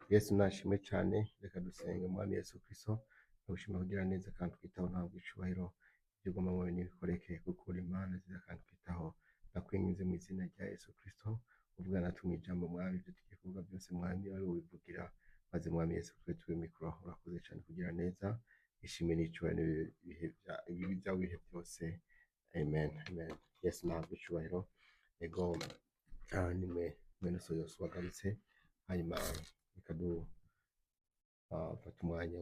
Yesu nashimwe cyane. Reka dusenge. Mwami Yesu Kristo, ndagushima kugira neza kandi twitaho, ntabwo icubahiro ibyo ugomba mu bintu bikoreke, kuko uri Imana nziza kandi twitaho. Ndakwinginze mu izina rya Yesu Kristo, uvuga natwe mu ijambo, Mwami. Ibyo tugiye kuvuga byose, Mwami, ari wowe ubivugira, maze Mwami Yesu Kristo tube mikoro. Urakoze cyane kugira neza. Ishimwe n'icubahiro ibihe ibibi byawe ibihe byose. Amen, amen. Yesu ntabwo icubahiro. Ego, nimwe mwene so yose wagarutse. Hanyuma reka du fata umwanya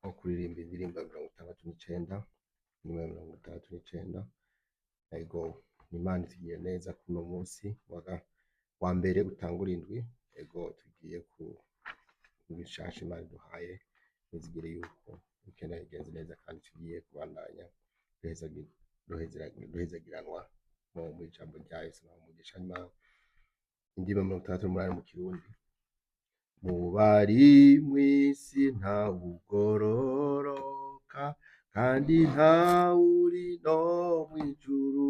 wo kuririmba indirimbo ya 69, indirimbo ya 69. Ego, Imana itugiriye neza kuno munsi wa mbere utangura indwi. Ego, tugiye ku bishasha Imana iduhaye. Nizigire yuko weekend yagenze neza kandi tugiye kubandanya duhezagiranwa mu ijambo rya Yesu na umugisha. Hanyuma indirimbo 68 mu Kirundi. Mu bari mw'isi ntawugororoka, kandi ntawuri no mw'ijuru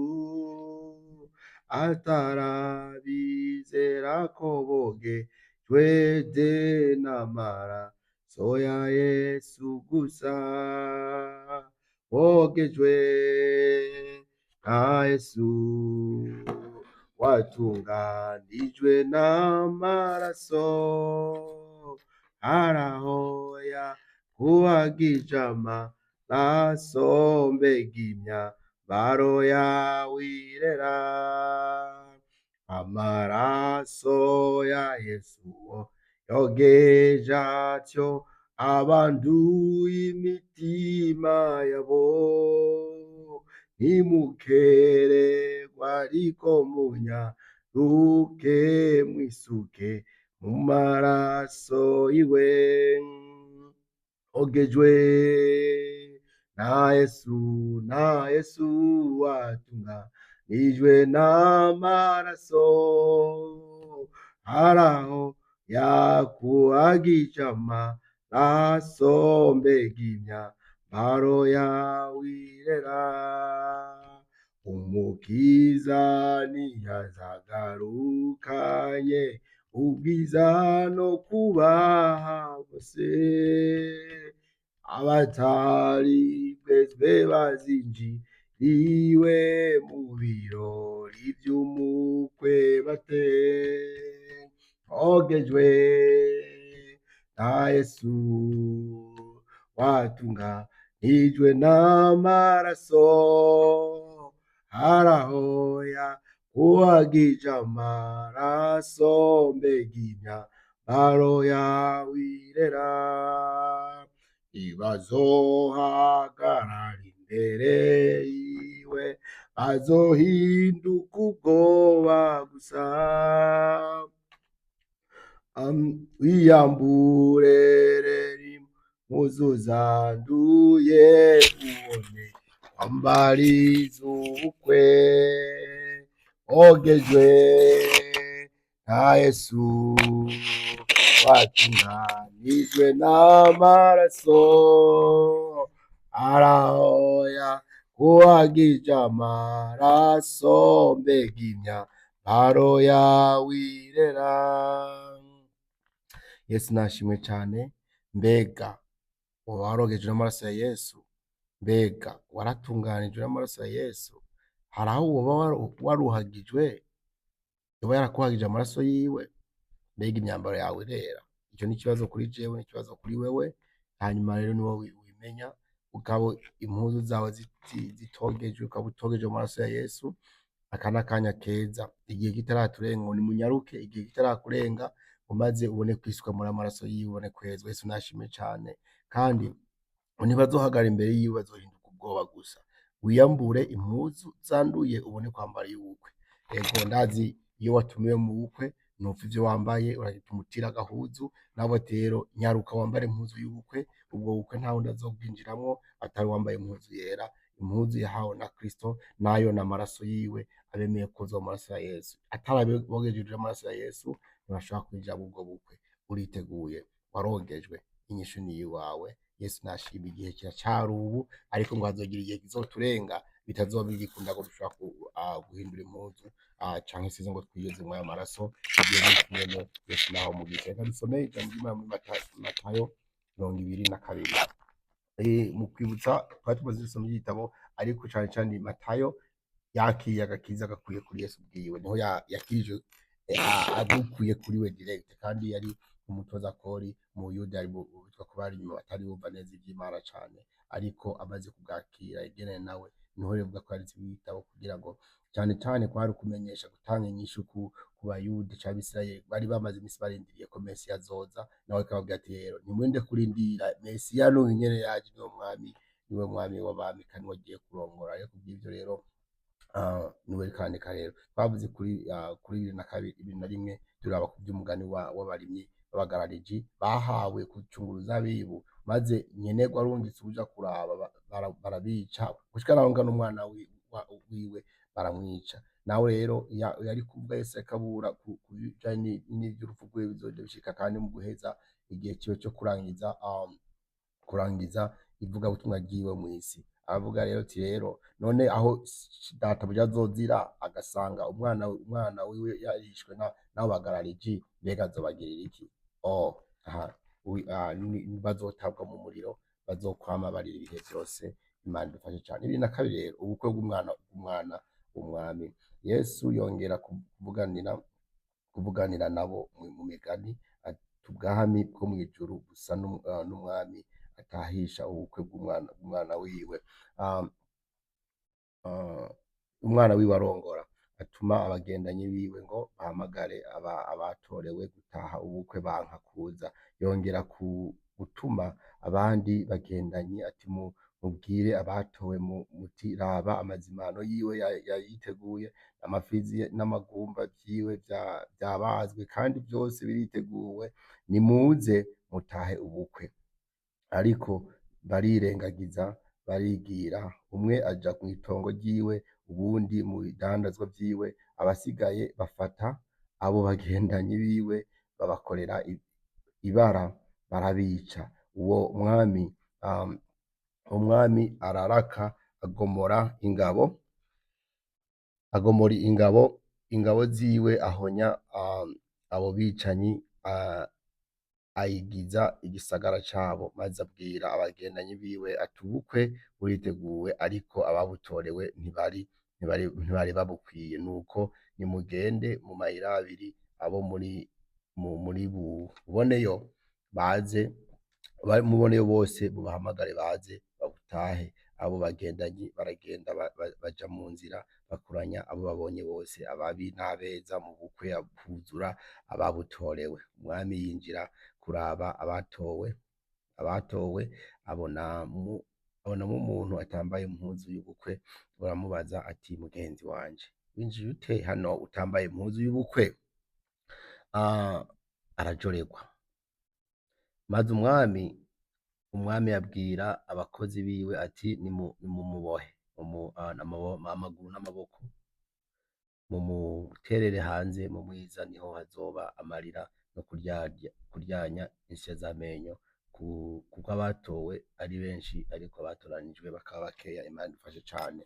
atarabizera ko bogejwe n'amaraso ya Yesu gusa, bogejwe na Yesu, watunganijwe n'amaraso, haraho yakuhagije amaraso. Mbega imyambaro yawe irera? Amaraso ya Yesu yogeje atyo abanduye imitima yabo. Ntimukererwe, ariko munyaruke mwisuke mu maraso iwe. Ogejwe na Yesu, na Yesu watunganijwe n'amaraso, haraho yakuhagije amaraso. Mbega imyambaro yawe irera? Umukiza ntiyazagarukanye ubwiza no kubaha bose, abatari bwezwe bazinjiriwe mu birori vy'umukwe bate? Ogejwe na Yesu, watunganijwe n'amaraso, haraho yakuhagije amaraso. Mbega imyambaro yawe irera? Ntibazohagarara imbere yiwe, bazohinduka ubwoba gusa. Wiyambure rero impuzu zanduye, ubone kwambara iz'ubukwe. Ogejwe na Yesu, watunganijwe n'amaraso, araho yakuhagije amaraso. Mbega imyambaro yawe irera? Yesu nashimwe cane. Mbega woba warogejwe n'amaraso ya Yesu? Mbega waratunganijwe n'amaraso ya Yesu? Hari aho woba waruhagijwe, yoba yarakuhagije amaraso yiwe? Mbega imyambaro yawe irera? Ico ni ikibazo kuri jewe, n'ikibazo kuri wewe. Hanyuma rero niwo wimenya. Ukaba impuzu zawe zitogejwe, ukaba utogeje mu maraso ya Yesu, aka n'akanya keza igihe kitaraturenga, ngo nimunyaruke igihe kitarakurenga, umaze ubone kwisuka muri amaraso yiwe, ubone kwezwa. Yesu nashimwe cane. Kandi ntibazohagarara imbere yiwe, bazohinduka ubwoba gusa. Wiyambure impuzu zanduye, ubone kwambara iy'ubukwe. Ego, ndazi iyo watumiwe mu bukwe ntupfa ivyo wambaye, uragituma utira agahuzu nawe. Rero nyaruka wambare impuzu y'ubukwe. Ubwo bukwe nta wundi azobwinjiramwo atari wambaye impuzu yera, impuzu yahawe na Kristo, nayo n'amaraso yiwe. Abemeye kozwa mu maraso ya Yesu, atari abogejeje amaraso ya Yesu, ntibashobora kwinjira mu ubwo bukwe. Uriteguye? Warogejwe? Inyishu ni iwawe. Yesu nashima. Igihe kiracari ubu, ariko ngo hazogira igihe kizoturenga bitazoba bigikunda ko dushobora. guhindura impuzu canke se ngo twiyeze mw'ayo maraso. Igihe nyene Yesu naho umugisha. Reka dusome ijambo ry'Imana muri Matayo 22. Mu kwibutsa, twari tumaze dusoma igitabo, ariko cane cane Matayo yakiriye agakiza gakuye kuri Yesu bwiwe, niho yakirije agukuye kuri we direct, kandi yari umutoza kori mu Yuda, yari bitwa ko bari inyuma, batari bumva neza ivy'Imana cane, ariko amaze kubwakira yegeranye nawe, niho yavuga ko yanditse ibitabo kugira ngo cane cane kwari ukumenyesha, gutanga inyishu ku Bayuda canke Abisirayeli bari bamaze imisi barindiriye ko Mesiya azoza. Nawe akababwira ati: "Rero ntimurinde kurindira Mesiya, n'uyu nyene yaje, niwe mwami, niwe mwami w'abami, kandi niwe agiye kurongora." Rero kubw'ivyo rero niwe kandika. Rero twavuze kuri 22, 21, turaba ku vy'umugani w'abarimyi b'abagarariji bahawe gucungura uruzabibu, maze nyenerwa arungitse uwuja kuraba, barabica gushika naho ngana umwana wiwe baramwica. Nawe rero yari kuvuga Yesu akabura ku bijanye n'ivy'urupfu rwiwe bizoja bishika, kandi mu guheza igihe ciwe co kurangiza ivugabutumwa ryiwe mw'isi. Aravuga rero ati: "Rero none aho databuja azozira agasanga umwana wiwe yarishwe n'abo bagarariji, mbega azobagirira iki?" Oh, aha bazotabwa mu muriro, bazokwama barira ibihe vyose. Imana idufashe cane. 22 rero, ubukwe bw'umwana w'umwami. Yesu yongera kuvuganira nabo mu migani ati: "Ubwami bwo mw'ijuru busa n'umwami atahisha ubukwe bw'umwana wiwe. Umwana wiwe arongora, atuma abagendanyi biwe ngo bahamagare abatorewe gutaha ubukwe, banka kuza. Yongera gutuma abandi bagendanyi ati: 'Mubwire abatowe muti: Raba, amazimano yiwe yayiteguye, amapfizi n'amagumba vyiwe vyabazwe, kandi vyose biriteguwe, nimuze mutahe ubukwe.' Ariko barirengagiza, barigira, umwe aja mw'itongo ryiwe, uwundi mu bidandazwa vyiwe. Abasigaye bafata abo bagendanyi biwe, babakorera ibara, barabica. Uwo mwami araraka, agomora ingabo ziwe, ahonya abo bicanyi, ayigiza igisagara cabo. Maze abwira abagendanyi biwe ati: Ubukwe buriteguwe, ariko ababutorewe ntibari babukwiye. Nuko nimugende mu mayira abiri, abo muri buboneyo baze, muboneyo bose mubahamagare baze babutahe. Abo bagendanyi baragenda, baja mu nzira, bakoranya abo babonye bose, ababi n'abeza, mu bukwe huzura ababutorewe. Umwami yinjira kuraba abatowe, abonamwo umuntu atambaye impuzu y'ubukwe. Baramubaza ati: Mugenzi wanje, winjiye ute hano utambaye impuzu y'ubukwe?" Arajorerwa. Maze umwami abwira abakozi biwe ati: Nimumubohe amaguru n'amaboko, mumuterere hanze mu mwiza, niho hazoba amarira no kuryanya insya z'amenyo, kuko abatowe ari benshi, ariko abatoranijwe bakaba bakeya." Imana idufashe cane.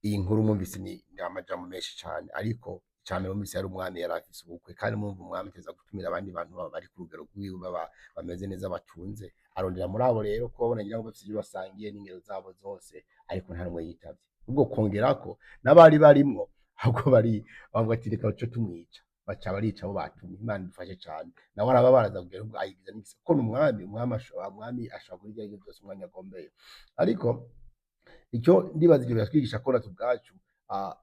Iyi nkuru mwumvise ni amajambo menshi cane, ariko cane mwumvise yari umwami, yari afise ubukwe, kandi mwumva umwami ateza gutumira abandi bantu bari ku rugero rwiwe, baba bameze neza, batunze. Arondera muri abo rero ko babona ngira ngo bafise ivyo basangiye n'ingero zabo zose, ariko nta n'umwe yitavye. Ubwo kongerako n'abari barimwo, ahubwo bari bavuga ati: "Reka duce tumwica." Baca barica abo batumye. Imana idufashe cane. Nawe arababaraza kugera ubwo ayigiza n'igisa, kuko n'umwami, umwami ashobora kurya ivyo vyose umwanya agombeye. Ariko icyo ndibaza, ivyo biratwigisha ko natwe ubwacu,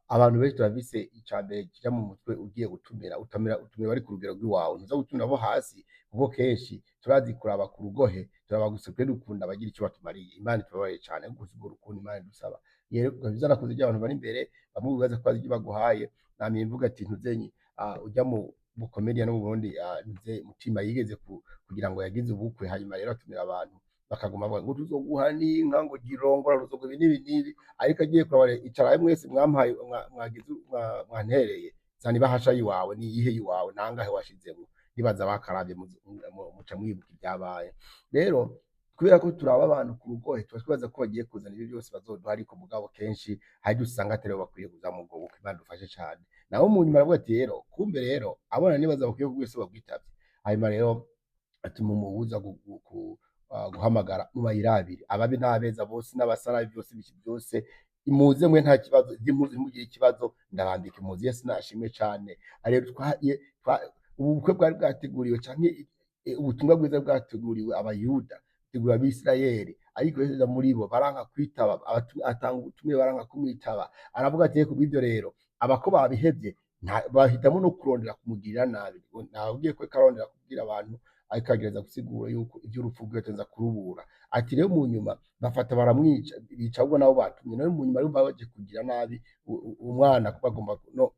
abantu benshi turafise icambere kija mu mutwe: ugiye gutumira, utumira bari ku rugero rw'iwawe, ntuza gutumira abo hasi, kuko kenshi turazi kuraba ku rugohe, turaba gusa. Twe dukunda abagira ico batumariye. Imana itubabarire cane, kuko si urwo rukundo Imana idusaba. Vyarakuze abantu bari imbere bamwe bibaza ko ari ivyo baguhaye. Namye mvuga ati ntuzenye urya mu comedian wo mu Burundi, ntuze Mutima, yigeze kugira ngo yagize ubukwe, hanyuma rero atumira abantu, bakaguma bavuga ngo tuzoguha n'inka, ngo girongora, tuzoguha ibi n'ibi n'ibi, ariko agiye kuraba, icara mwese mwampaye, mwagize mwantereye, zana ibahasha yiwawe, ni iyihe yiwawe, nangahe washizemwo? Ndibaza bakaravye muca mwibuka ibyabaye rero. Kubera ko turaba abantu ku rugohe, tuba twibaza ko bagiye kuzana ibi byose bazoduha, ariko mugabo kenshi hari ibyo usanga atari bo bakwiye kuza mu bwo bukwe. Imana idufashe cane. Naho mu nyuma aravuga ati rero kumbe rero abona nibaza bakwiye kubwira babwitavye. Hanyuma rero atuma umuhuza guhamagara mubayirabire ababi n'abeza bose n'abasarabi byose ibiki byose, muze mwe nta kibazo, impuzu ntimugire ikibazo, ndabambika impuzu. Yesu nashimwe cane. Rero ubu bukwe bwari bwateguriwe canke ubutumwa bwiza bwateguriwe Abayuda, buteguriwe Abisirayeli, ariko Yesu aza muri bo baranka kwitaba, atanga ubutumire baranka kumwitaba. Aravuga ati kubw'ivyo rero abako babihevye bahitamo no kurondera kumugirira nabi. Nababwiye ko arondera kubwira abantu, ariko agerageza gusigura yuko ivy'urupfu rwiwe ataza kurubura. Ati rero mu nyuma bafata baramwica, bica ahubwo nabo batumye. None mu nyuma rero baje kugira nabi umwana kuko agomba no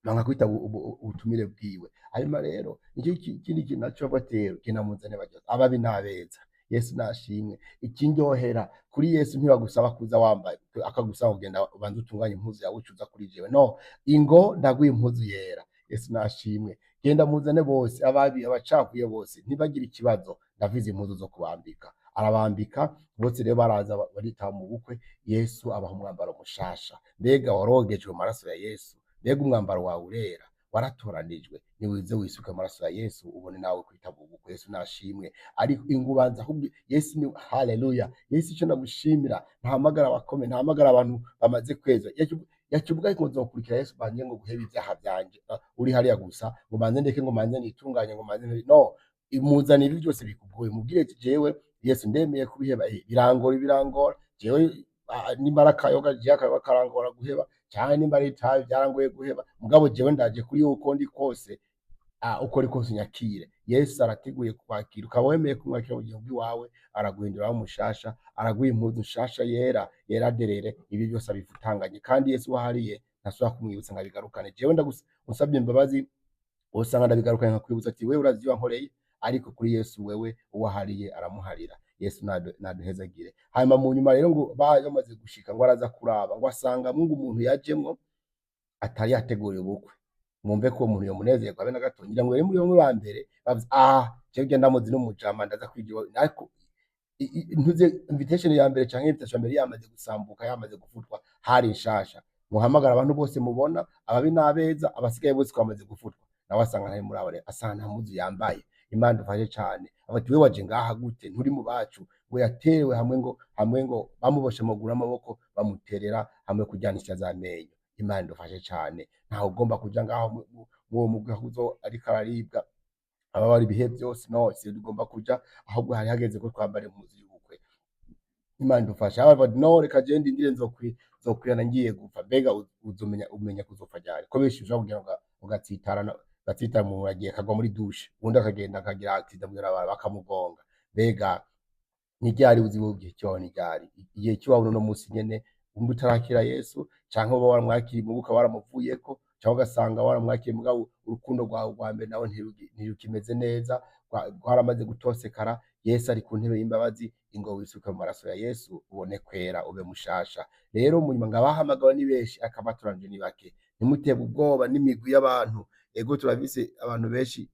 banga kwitaba ubutumire bwiwe. Hanyuma rero nicyo ikindi kintu naco bavuga ati rero genda muzane barya ababi n'abeza. Yesu nashimwe. Ikindyohera kuri Yesu, ntibagusaba kuza wambaye, akagusaba kugenda ubanze utunganye impuzu yawe ucuza kuri jewe. No ingo ndaguha impuzu yera. Yesu nashimwe. Genda muzane bose, ababi abacafuye bose, ntibagire ikibazo, ndavize impuzu zo kubambika. Arabambika bose rero, baraza baritaba mu bukwe. Yesu abaha umwambaro mushasha. Mbega warogejwe mu maraso ya Yesu? Mbega umwambaro wawe urera? Waratoranijwe? Niwize wisuke amaraso ya Yesu ubone nawe kwitaba ubukwe. Yesu nashimwe. Ariko ingubanza ahubwo Yesu ni haleluya. Yesu icyo ndamushimira, ntahamagara abakome, ntahamagara abantu bamaze kwezwa. Yakivuga ngo nzokurikira Yesu banje ngo guheba ibyaha byanje, uri hariya gusa ngo manze ndeke, ngo manze nitunganye, ngo manze no imuzanire ibi byose bikugoye, mubwire ati jewe Yesu ndemeye kubiheba, birangora birangora jewe, nimba ari akayoga, jewe akayoga karangora guheba, canke nimba ari itabi byarangoye guheba, mugabo jewe ndaje kuri uko ndi kose, uko ari kose unyakire. Yesu arateguye kukwakira, ukaba wemeye kumwakira mu gihugu iwawe, araguhindura mushasha, araguha impuzu nshasha yera yera derere. Ibi byose abivutanganye, kandi Yesu wahariye ntasubira kumwibutsa ngo abigarukane. Jewe unsabye imbabazi usanga ndabigarukanye nkakwibutsa ati wewe urazi ibyo wankoreye, ariko kuri Yesu wewe uwahariye aramuharira. Yesu naduhezagire. Hanyuma mu nyuma rero ngo bamaze gushika, ngo araza kuraba, ngo asanga ngo umuntu yajemwo atari yateguriye ubukwe. Mwumve ko uwo muntu yomunezerwa abe na gato. Ngira ngo yari muri bamwe ba mbere bavuze jewe genda ndamuzi n'umujama, ndaza kwigira, ariko ntuze invitation ya mbere canke invitation ya mbere yamaze gusambuka, yamaze gufutwa, hari nshasha. Muhamagara abantu bose mubona, ababi n'abeza, abasigaye bose twamaze gufutwa. Nawe asanga ntari muri abo, rero asanga nta mpuzu yambaye. Imana idufashe cane. Ati we waje ngaha gute nturi mu bacu? Ngo yaterewe hamwe, ngo hamwe ngo bamuboshe amaguru n'amaboko, bamuterera hamwe kuryanisha z'amenyo. Imana idufashe cane. Ntawe ugomba kuja ngaho mw'uwo mugwi ahuzo ariko araribwa ababara ibihe byose. No si tugomba kuja, ahubwo hari hageze ko twambara impuzu y'ubukwe. Imana idufashe. Aho bavuga no reka je ndindire nzokwirana ngiye gupfa. Mbega uzomenya umenya kuzopfa ryari, ko benshi ushobora kugira ngo ugatsitarana, ugatsitara, umuntu agiye akagwa muri douche, ubundi akagenda akagira accident mw'ibarabara bakamugonga. Mbega ni ryari uzi wowe igihe cyawe? Ni ryari igihe cy'iwawe? Uno munsi nyene wumva utarakira Yesu, canke uba waramwakiriye muga ukaba waramuvuyeko, canke ugasanga waramwakiriye mugabo urukundo rwawe rwa mbere nawe ntirukimeze neza, rwaramaze gutosekara. Yesu ari ku ntebe y'imbabazi, ingo wisuke mu maraso ya Yesu ubone kwera, ube mushasha. Rero mu nyuma ngo abahamagawe ni benshi, akabatoranije ni bake. Ntimutebwe ubwoba n'imigwi y'abantu. Ego turafise abantu benshi,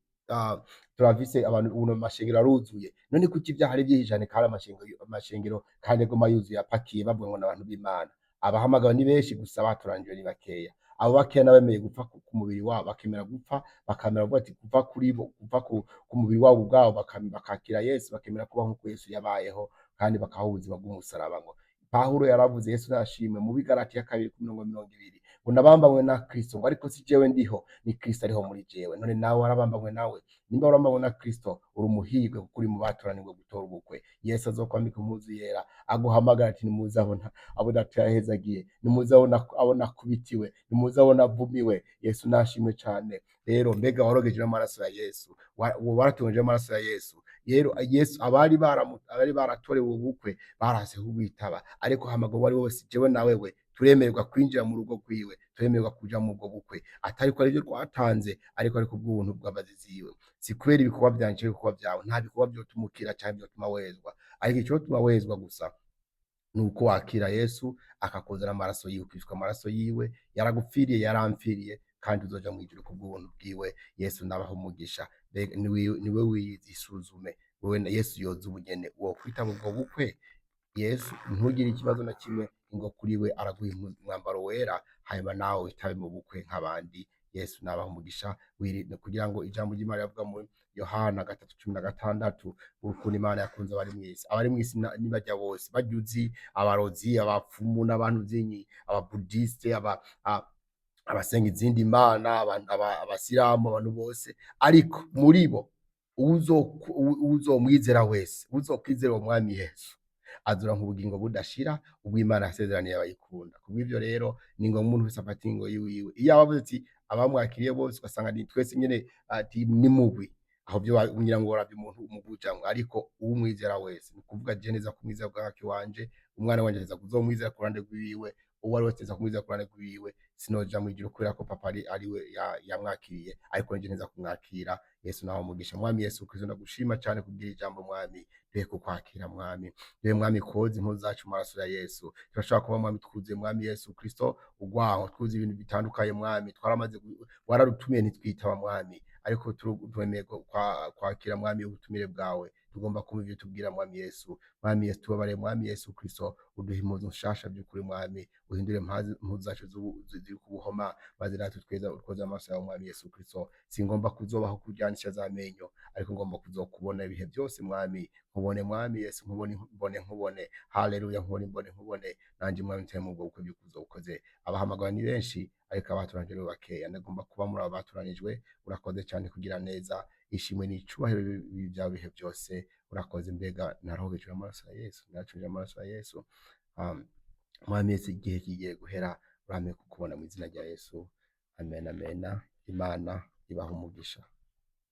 turafise abantu ubu amashengero aruzuye. None kuki ivyaha ari vyinshi cane kandi amashengero kandi aguma yuzuye apakiye, bavuga ngo n'abantu b'Imana? Abahamagawe ni benshi, gusa batoranijwe ni bakeya. Abo bakeya n'abemeye gupfa ku mubiri wabo, bakemera gupfa, bakamera bavuga ati gupfa kuri bo, gupfa ku mubiri wabo ubwabo, bakakira Yesu, bakemera kubaho nk'uko Yesu yabayeho, kandi bakabaho ubuzima bw'umusaraba. Ngo Pawulo yaravuze, Yesu nashimwe, mu Bigalatiya 2:20, ngo nabambanywe na Kristo, ngo ariko si jewe ndiho, ni Kristo ariho muri jewe. None nawe warabambanywe nawe? Nimba warabambanywe na Kristo, uri umuhirwe, kuko uri mu batoranijwe gutora ubukwe. Yesu azokwambika impuzu yera, aguhamagara ati nimuze abona abo Data yahezagiye, nimuze abona abo nakubitiwe, nimuze abo navumiwe. Yesu nashimwe cane. Rero mbega warogeje n'amaraso ya Yesu? Waratunganije n'amaraso ya Yesu? Rero Yesu abari baratorewe ubukwe barase kubwitaba, ariko hamagara uwo ari we wese. Jewe nawe we turemererwa kwinjira mu rugo rwiwe, turemererwa kuja mu bwo bukwe, atari ko arivyo twatanze, ariko ari kubw'ubuntu bw'imbabazi ziwe. Si kubera ibikorwa vyanje, ibikorwa vyawe, nta bikorwa vyotuma ukira canke vyotuma wezwa, ariko icotuma wezwa gusa nuko wakira Yesu akakuzana amaraso yiwe, ukishwa amaraso yiwe. Yaragupfiriye, yarampfiriye, kandi kandi uzoja mw'ijuru kubw'ubuntu bwiwe. Yesu nabaha umugisha. Mbega niwe wiyizi, isuzume wewe na Yesu yoza ubugene wokwitaba ubwo bukwe. Yesu ntugire ikibazo na kimwe, ngo kuri we araguha umwambaro wera, hanyuma nawe witabe mu bukwe nk'abandi. Yesu nabaha umugisha. Wirinde kugira ngo ijambo ry'Imana rivuga muri Yohana 3:16 ukuntu Imana yakunze abari mw'isi. Abari mw'isi nibajya bose barya uzi abarozi, abapfumu n'abantu vyinyi, ababudiste, abasenga izindi mana, abasilamu, abantu bose. Ariko muri bo uwuzomwizera wese, uwuzokwizera uwo mwami Yesu, azoronka ubugingo budashira ubw'Imana yasezeraniye abayikunda. Kubw'ivyo rero ni ngombwa umuntu wese afata ingingo yiwiwe. Iyo abavuze ati abamwakiriye bose, ugasanga ni twese nyene, ati ni mugwi aho vyo ngira ngo uravye umuntu umugwi ujamwo. Ariko uwumwizera wese, ni ukuvuga je neza kumwizera bwaki wanje, umwana wanje aza kuzomwizera ku ruhande rwiwe, uwo ari wese aza kumwizera ku ruhande rwiwe. Sinoja mw'ijuru kubera ko papa ari we yamwakiriye, ariko nje neza kumwakira. Yesu nawe umugisha. Mwami Yesu Kristo, ndagushima cyane kubwira ijambo. Mwami, duhe kukwakira. Mwami, duhe, Mwami, koza impuzu zacu mu maraso ya Yesu. Turashobora kuba, Mwami, twuzuye, Mwami Yesu Kristo, urwango, twuzuye ibintu bitandukanye. Mwami, twaramaze wararutumiye ntitwitaba, Mwami, ariko twemeye kwakira, Mwami, ubutumire bwawe. Tugomba kumva ibyo tubwira, Mwami Yesu. Mwami Yesu, tubabare. Mwami Yesu Kristo, uduhe impuzu nshasha by'ukuri. Mwami, uhindure impuzu zacu ziri ku buhoma, maze natwe tweza twoze amaso yawe. Mwami Yesu Kristo, singomba kuzobaho kuryanisha z'amenyo, ariko ngomba kuzokubona ibihe byose. Mwami, nkubone. Mwami Yesu, nkubone, mbone, nkubone. Haleluya, nkubone, mbone, nkubone nanje. Mwami, nteye mu bwo bukwe by'ukuzo ukoze. Abahamagawe ni benshi, ariko abatoranijwe ni bakeya. Ndagomba kuba muri abo batoranijwe. Urakoze cyane kugira neza. Ishimwe n'icubahiro byawe bihe byose. Urakoze. Mbega narogejwe amaraso ya Yesu? Naracungije amaraso ya Yesu? Mwami Yesu, igihe kigiye guhera, urampe kukubona mu izina rya Yesu. Amen, amen. Imana ibaha umugisha.